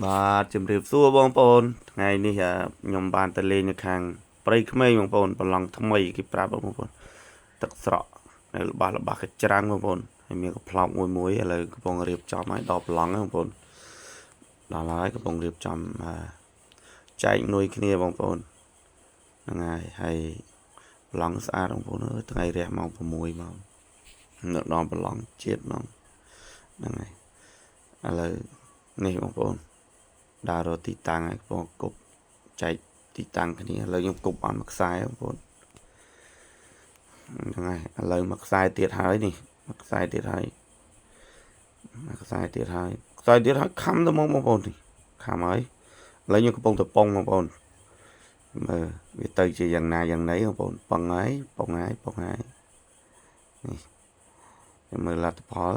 បាទជំរាបសួរបងប្អូនថ្ងៃនេះខ្ញុំបានទៅលេងនៅខាងព្រៃក្មេងបងប្អូនប្រឡងថ្មីគេប្រាប់បងប្អូនទឹកស្រក់នៅល្បះកច្រាំងបងប្អូនហើយមានកំប្លោកមួយមួយឥឡូវកំពុងរៀបចំឲ្យដល់ប្រឡងបងប្អូនដល់ហើយកំពុងរៀបចំចែកនុយគ្នាបងប្អូនហ្នឹងហើយហើយប្រឡងស្អាតបងប្អូនអើយថ្ងៃរះម៉ោង6ម៉ោងនៅដល់ប្រឡងជាតិហ្មងហ្នឹងហើយឥឡូវនេះបងប្អូនដើររកទីតាំងហើយកំពុងគប់ចែកទីតាំងគ្នាឥឡូវខ្ញុំគប់បានមួយខ្សែបងប្អូនហ្នឹងហើយឥឡូវមួយខ្សែទៀតហើយនេះមួយខ្សែទៀតហើយមួយខ្សែទៀតហើយខ្សែទៀតហើយខំទៅមកបងប្អូននេះខំហើយឥឡូវខ្ញុំកំពុងតែប៉ុងបងប្អូនមើលវាទៅជាយ៉ាងណាយ៉ាងណីបងប្អូនប៉ុងហើយប៉ុងហើយប៉ុងហើយនេះខ្ញុំមើលលទ្ធផល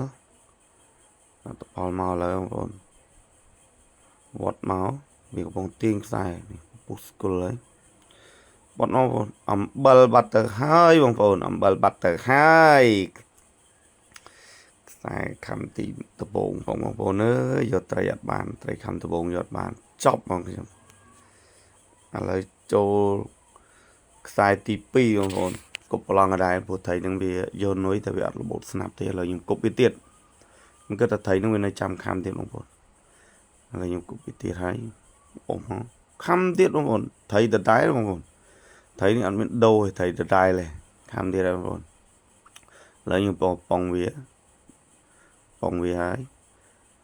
លទ្ធផលមកឥឡូវបងប្អូនវត្តមកវាកំពុងទាញខ្សែនេះពុះស្គលហើយបត់មកបងប្អូនអំបិលបាត់ទៅហើយបងប្អូនអំបិលបាត់ទៅហើយខ្សែខំទីដបងបងប្អូនអើយយកត្រីអត់បានត្រីខំដបងយកអត់បានចប់បងខ្ញុំឥឡូវចូលខ្សែទី2បងប្អូនគប់ប្រឡងអដែរព្រោះត្រីនឹងវាយកនុយតែវាអត់របូតស្នាប់ទេឥឡូវខ្ញុំគប់វាទៀតមិនគិតថាត្រីនឹងវានៅចាំខំទៀតបងប្អូនឥឡូវខ្ញុំគប់វាទៀតហើយអូមកខំទៀតបងប្អូនត្រីដដែលបងប្អូនត្រីនេះអត់មានដូរទេត្រីដដែលទេខំទៀតហើយបងប្អូនឥឡូវខ្ញុំប៉ុងវាប៉ុងវាហើយ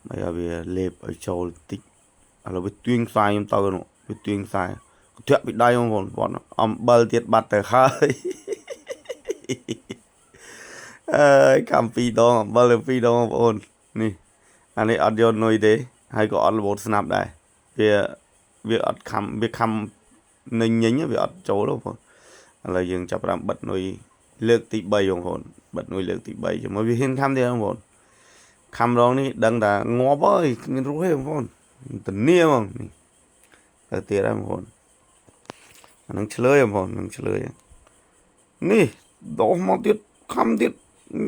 មកឲ្យវាលេបឲ្យចូលតិចឥឡូវវាទាញខ្សែខ្ញុំទៅនោះវាទាញខ្សែធាក់ពីដៃបងប្អូនបងអំបិលទៀតបាត់ទៅហើយអើយខំពីរដងអំបិលទៅពីរដងបងប្អូននេះអានេះអត់យកនុយទេហើយក៏អត់របូតស្នាប់ដែរវាវាអត់ខំវាខំនឹងញញវាអត់ចូលទេបងប្អូនឥឡូវយើងចាប់ផ្ដើមបិទនុយលើកទី3បងប្អូនបិទនុយលើកទី3ជាមួយវាហ៊ានខំទៀតបងប្អូនខំរងនេះដឹងថាងាប់ហើយគ្មានរស់ទេបងប្អូនធានាហ្មងនេះទៅទៀតហើយបងប្អូនអានឹងឆ្លើយបងប្អូននឹងឆ្លើយនេះដោះមកទៀតខំទៀត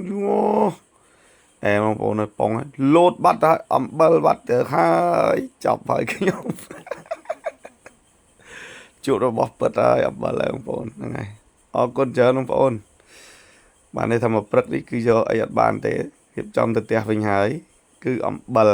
យោអែបងប្អូននៅប៉ុងហើយលោតបាត់ហើយអំបិលបាត់ទៅហើយចប់ហើយខ្ញុំជួបរបស់ពិតហើយអំបិលហើយបងប្អូនហ្នឹងហើយអរគុណច្រើនបងប្អូនបានន័យថាមកព្រឹកនេះគឺយកអីអត់បានទេរៀបចំទៅផ្ទះវិញហើយគឺអំបិល